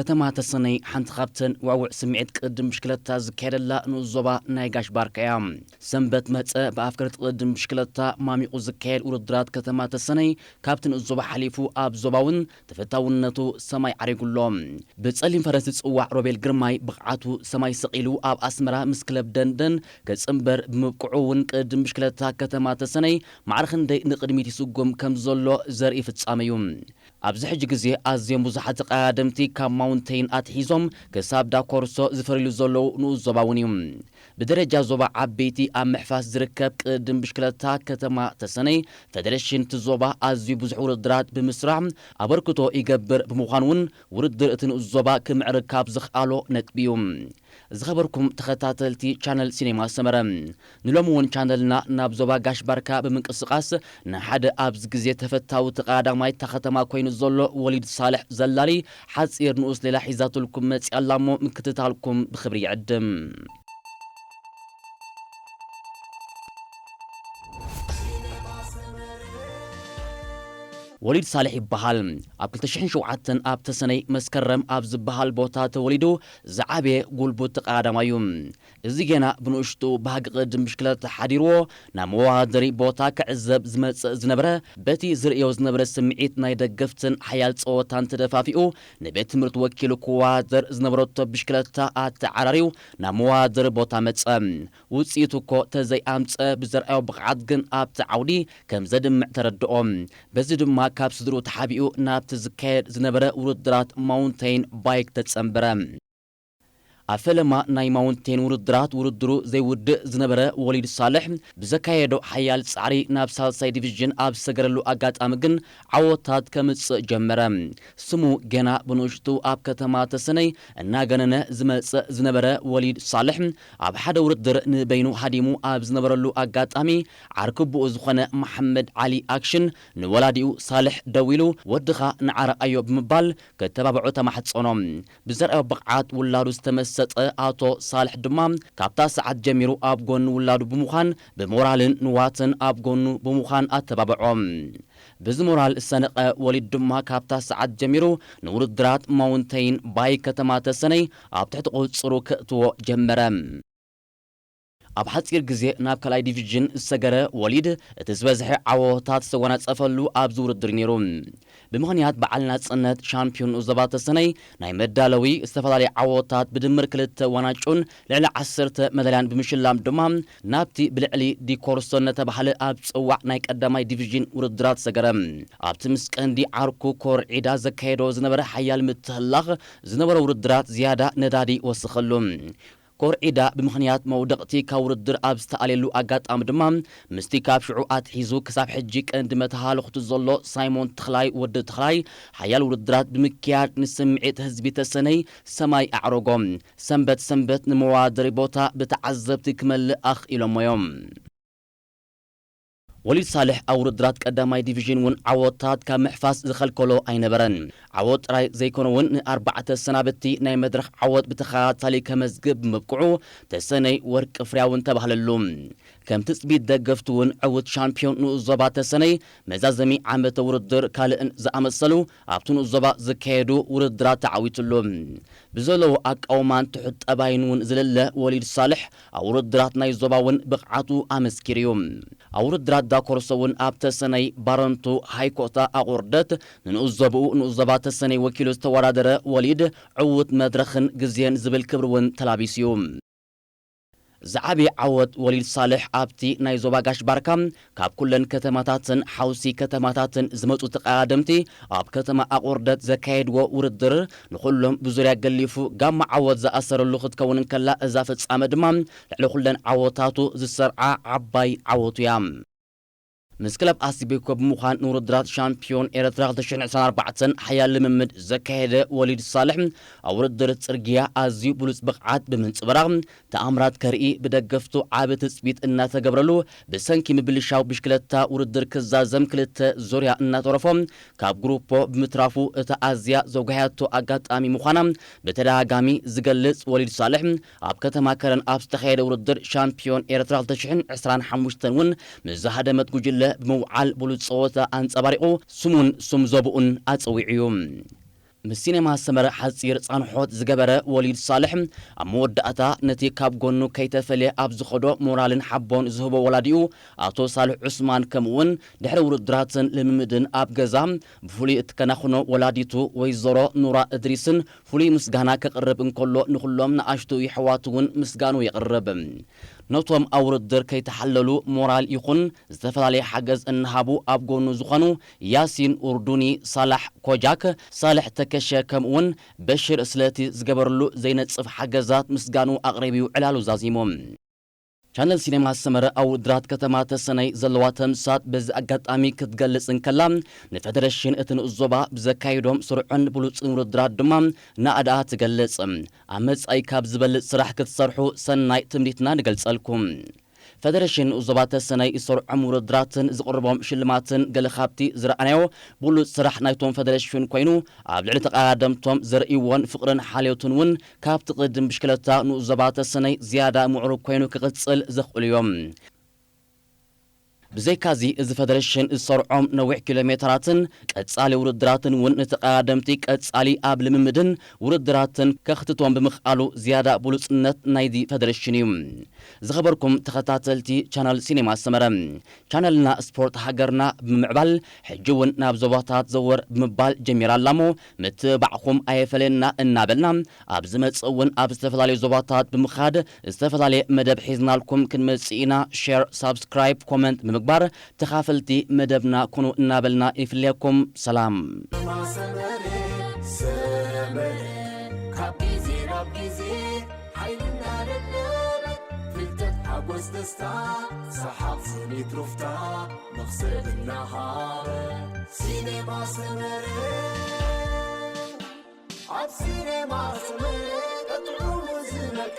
ከተማ ተሰነይ ሓንቲ ካብተን ውዕውዕ ስምዒት ቅድም ብሽክለታ ዝካየደላ ንኡስ ዞባ ናይ ጋሽ ባርካ እያ። ሰንበት መጸ ብኣፍቀርቲ ቅድም ብሽክለታ ማሚቑ ዝካየድ ውድድራት ከተማ ተሰነይ ካብቲ ንኡስ ዞባ ሓሊፉ ኣብ ዞባ እውን ተፈታውነቱ ሰማይ ዓሪጉ ኣሎ። ብጸሊም ፈረስ ዝጽዋዕ ሮቤል ግርማይ ብቕዓቱ ሰማይ ሰቒሉ ኣብ ኣስመራ ምስ ክለብ ደንደን ክጽንበር ብምብቅዑ እውን ቅድም ብሽክለታ ከተማ ተሰነይ ማዕረ ክንደይ ንቕድሚት ይስጉም ከም ዘሎ ዘርኢ ፍጻመ እዩ። ኣብዚ ሕጂ ግዜ ኣዝዮም ብዙሓት ተቐዳደምቲ ካብ ማውንተይን ኣትሒዞም ክሳብ ዳኮርሶ ዝፈርዩ ዘለዉ ንኡስ ዞባ እውን እዩ። ብደረጃ ዞባ ዓበይቲ ኣብ ምሕፋስ ዝርከብ ቅድም ብሽክለታ ከተማ ተሰነይ ፈደሬሽን እቲ ዞባ ኣዝዩ ብዙሕ ውድድራት ብምስራሕ ኣበርክቶ ይገብር ብምዃኑ እውን ውድድር እቲ ንኡስ ዞባ ክምዕርግ ካብ ዘኽኣሎ ነጥቢ እዩ። ዝኸበርኩም ተኸታተልቲ ቻነል ሲኔማ ሰመረ፣ ንሎሚ እውን ቻነልና ናብ ዞባ ጋሽ ባርካ ብምንቅስቓስ ንሓደ ኣብዚ ግዜ ተፈታዊ ተቐዳዳማይ እታ ከተማ ኮይኑ ዘሎ ወሊድ ሳልሕ ዘላሊ ሓጺር ንኡስ ሌላ ሒዛትልኩም መጺኣ ኣላ እሞ ምክትታልኩም ብኽብሪ ይዕድም። ወሊድ ሳልሕ ይበሃል። ኣብ ክልተ ሽሕን ሸውዓተን ኣብ ተሰነይ መስከረም ኣብ ዝበሃል ቦታ ተወሊዱ ዝዓበየ ጉልቡት ተቐዳዳማይ እዩ። እዚ ጌና ብንእሽቱ ባህጊ ቅድም ብሽክለታ ሓዲርዎ ናብ መወዳደሪ ቦታ ክዕዘብ ዝመጽእ ዝነበረ፣ በቲ ዝርእዮ ዝነበረ ስምዒት ናይ ደገፍትን ሓያል ጸወታን ተደፋፊኡ ንቤት ትምህርቲ ወኪሉ ክወዳደር ዝነበረቶ ብሽክለታ ኣተዓራርዩ ናብ መወዳደሪ ቦታ መጸ። ውጽኢቱ እኮ ተዘይኣምጸ ብዘርኣዮ ብቕዓት ግን ኣብቲ ዓውዲ ከም ዘድምዕ ተረድኦ። በዚ ድማ ካብ ስድርኡ ተሓቢኡ ናብቲ ዝካየድ ዝነበረ ውድድራት ማውንቴን ባይክ ተጸንበረ። ኣብ ፈለማ ናይ ማውንቴን ውድድራት ውድድሩ ዘይውድእ ዝነበረ ወሊድ ሳልሕ ብዘካየዶ ሓያል ጻዕሪ ናብ ሳልሳይ ዲቪዥን ኣብ ዝሰገረሉ ኣጋጣሚ ግን ዓወታት ከምጽእ ጀመረ። ስሙ ገና ብንእሽቱ ኣብ ከተማ ተሰነይ እናገነነ ዝመጽእ ዝነበረ ወሊድ ሳልሕ ኣብ ሓደ ውድድር ንበይኑ ሃዲሙ ኣብ ዝነበረሉ ኣጋጣሚ ዓርክቡኡ ዝኾነ መሓመድ ዓሊ ኣክሽን ንወላዲኡ ሳልሕ ደዊሉ ወድኻ ንዓ ርኣዮ ብምባል ከተባብዖ ተማሕጸኖ። ብዘርኣዮ ብቕዓት ውላዱ ዝተመሰጠ ኣቶ ሳልሕ ድማ ካብታ ሰዓት ጀሚሩ ኣብ ጎኒ ውላዱ ብምዃን ብሞራልን ንዋትን ኣብ ጎኑ ብምዃን ኣተባብዖ። በዚ ሞራል ዝሰነቐ ወሊድ ድማ ካብታ ሰዓት ጀሚሩ ንውድድራት ማውንተይን ባይክ ከተማ ተሰነይ ኣብ ትሕቲ ቁጽሩ ከእትዎ ጀመረ። ኣብ ሓጺር ግዜ ናብ ካልኣይ ዲቪዥን ዝሰገረ ወሊድ እቲ ዝበዝሐ ዓወታት ዝተጎናጸፈሉ ኣብዚ ውድድር እዩ ነይሩ። ብምኽንያት በዓል ናጽነት ሻምፒዮን ዞባ ተሰነይ ናይ መዳለዊ ዝተፈላለዩ ዓወታት ብድምር ክልተ ዋንጫን ልዕሊ ዓሰርተ መዳልያን ብምሽላም ድማ ናብቲ ብልዕሊ ዲኮርሶ እናተባህለ ኣብ ዝጽዋዕ ናይ ቀዳማይ ዲቪዥን ውድድራት ሰገረ። ኣብቲ ምስ ቀንዲ ዓርኩ ኮርዒዳ ዘካየዶ ዝነበረ ሓያል ምትህልላኽ ዝነበሮ ውድድራት ዝያዳ ነዳዲ ወሰኸሉ። ኮርዒዳ ብምኽንያት መውደቕቲ ካብ ውድድር ኣብ ዝተኣልየሉ ኣጋጣሚ ድማ ምስቲ ካብ ሽዑ ኣትሒዙ ክሳብ ሕጂ ቀንዲ መተሃለኽቱ ዘሎ ሳይሞን ተኽላይ ወዲ ተኽላይ ሓያል ውድድራት ብምክያድ ንስምዒት ህዝቢ ተሰነይ ሰማይ ኣዕረጎ። ሰንበት ሰንበት ንመወዳደሪ ቦታ ብተዓዘብቲ ክመልእ ኣኽኢሎሞ'ዮም። ወሊድ ሳልሕ ኣብ ውድድራት ቀዳማይ ዲቪዥን እውን ዓወታት ካብ ምሕፋስ ዝኸልከሎ ኣይነበረን። ዓወት ጥራይ ዘይኮነ እውን ንኣርባዕተ ሰናብቲ ናይ መድረኽ ዓወት ብተኸታታሊ ከመዝግብ ብምብቅዑ ተሰነይ ወርቂ ፍርያውን ተባህለሉ። ከም ትጽቢት ደገፍቱ እውን ዕዉት ሻምፒዮን ንኡስ ዞባ ተሰነይ መዛዘሚ ዓመተ ውድድር ካልእን ዝኣመሰሉ ኣብቲ ንኡስ ዞባ ዝካየዱ ውድድራት ተዓዊትሉ። ብዘለዎ ኣቃውማን ትሑት ጠባይን እውን ዝልለ ወሊድ ሳልሕ ኣብ ውድድራት ናይ ዞባ እውን ብቕዓቱ ኣመስኪሩ እዩ። ኣብ ውድድራት ዳኮርሶ እውን ኣብ ተሰነይ ባረንቱ ሃይኮታ ኣቑርደት ንንኡስ ዞባኡ ንኡስ ዞባ ተሰነይ ወኪሉ ዝተወዳደረ ወሊድ ዕዉት መድረኽን ግዜን ዝብል ክብሪ እውን ተላቢሱ እዩ። ዝዓበየ ዓወት ወሊድ ሳልሕ ኣብቲ ናይ ዞባ ጋሽ ባርካ ካብ ኩለን ከተማታትን ሓውሲ ከተማታትን ዝመጹ ተቐዳደምቲ ኣብ ከተማ ኣቑርደት ዘካየድዎ ውድድር ንኹሎም ብዙርያ ገሊፉ ጋማ ዓወት ዝኣሰረሉ ክትከውን እንከላ እዛ ፍጻመ ድማ ልዕሊ ኩለን ዓወታቱ ዝሰርዓ ዓባይ ዓወቱ እያ። ምስ ክለብ ኣስቤኮ ብምዃን ንውድድራት ሻምፒዮን ኤርትራ ክልተ ሽሕን ዕስራን ኣርባዕተን ሓያል ልምምድ ዘካየደ ወሊድ ሳልሕ ኣብ ውድድር ጽርግያ ኣዝዩ ብሉጽ ብቕዓት ብምንጽብራቕ ተኣምራት ከርኢ ብደገፍቱ ዓቢ ትጽቢት እናተገብረሉ ብሰንኪ ምብልሻው ብሽክለታ ውድድር ክዛዘም ክልተ ዙርያ እናተረፎ ካብ ግሩፖ ብምትራፉ እታ ኣዝያ ዘጉሃያቶ ኣጋጣሚ ምዃና ብተደጋጋሚ ዝገልጽ ወሊድ ሳልሕ ኣብ ከተማ ከረን ኣብ ዝተኻየደ ውድድር ሻምፒዮን ኤርትራ ክልተ ሽሕን ዕስራን ሓሙሽተን እውን ምስ ዝሃደመት ጉጅለ ብምውዓል ብሉጽ ጸወታ ኣንጸባሪቑ ስሙን ስም ዞብኡን ኣጸዊዑ እዩ። ምስ ሲኔማ ሰመረ ሓጺር ጻንሖት ዝገበረ ወሊድ ሳልሕ፣ ኣብ መወዳእታ ነቲ ካብ ጎኑ ከይተፈልየ ኣብ ዝኸዶ ሞራልን ሓቦን ዝህቦ ወላዲኡ ኣቶ ሳልሕ ዑስማን፣ ከምኡውን ድሕሪ ውድድራትን ልምምድን ኣብ ገዛ ብፍሉይ እትከናኽኖ ወላዲቱ ወይዘሮ ኑራ እድሪስን ፍሉይ ምስጋና ከቕርብ እንከሎ፣ ንኹሎም ንኣሽቱ የሕዋቱ እውን ምስጋኑ የቕርብ። ነቶም ኣብ ውድድር ከይተሓለሉ ሞራል ይኹን ዝተፈላለየ ሓገዝ እናሃቡ ኣብ ጎኑ ዝኾኑ ያሲን ኡርዱኒ፣ ሳላሕ ኮጃክ፣ ሳልሕ ተከሸ፣ ከምኡውን በሽር ስለቲ ዝገበርሉ ዘይነጽፍ ሓገዛት ምስጋኑ ኣቕሪቡ ዕላሉ ዛዚሙ። ቻነል ሲኔማ ሰመረ ኣብ ውድድራት ከተማ ተሰነይ ዘለዋ ተምሳጥ በዚ ኣጋጣሚ ክትገልጽ እንከላ፣ ንፈደረሽን እቲ ንኡስ ዞባ ብዘካይዶም ስሩዕን ብሉጽን ውድድራት ድማ ናእዳኣ ትገልጽ። ኣብ መጻኢ ካብ ዝበልጽ ስራሕ ክትሰርሑ ሰናይ ትምኒትና ንገልጸልኩም። ፈደረሽን ዞባ ተሰነይ ዝሰርዖም ውድድራትን ዝቕርቦም ሽልማትን ገለ ካብቲ ዝረኣናዮ ብሉጽ ስራሕ ናይቶም ፈደረሽን ኮይኑ፣ ኣብ ልዕሊ ተቐዳደምቶም ዘርእይዎን ፍቕርን ሓልዮትን እውን ካብቲ ቅድም ብሽክለታ ንኡስ ዞባ ተሰነይ ዝያዳ ምዕሩግ ኮይኑ ክቕጽል ዘኽእሉ እዮም። ብዘይካዚ፣ እዚ ፈደረሽን ዝሰርዖም ነዊሕ ኪሎ ሜተራትን ቀጻሊ ውድድራትን እውን ንተቐዳደምቲ ቀጻሊ ኣብ ልምምድን ውድድራትን ከኽትቶም ብምኽኣሉ ዝያዳ ብሉጽነት ናይዚ ፈደረሽን እዩ። ዝኸበርኩም ተኸታተልቲ ቻነል ሲኔማ ሰመረ፣ ቻነልና ስፖርት ሃገርና ብምምዕባል ሕጂ እውን ናብ ዞባታት ዘወር ብምባል ጀሚራ ኣላ እሞ፣ ምትብባዕኩም ኣየፈለየና እናበልና፣ ኣብ ዝመጽእ እውን ኣብ ዝተፈላለዩ ዞባታት ብምኻድ ዝተፈላለየ መደብ ሒዝናልኩም ክንመጽእ ኢና። ሼር፣ ሳብስክራይብ፣ ኮመንት ብምግባር ተኻፈልቲ መደብና ኩኑ እናበልና ይፍለየኩም። ሰላም። ማሰመሬ ሰመሬ ካብ ግዜ ናብ ግዜ ሓይልና ደለበ ፍልጠት ሓጎስ ደስታ ሰሓቕ ስኒት ሩፍታ መኽሰብ እናሃበ ሲኔማ ሰመሬ ኣብ ሲኔማ ሰመሬ ቀጥዑ ዝመቀ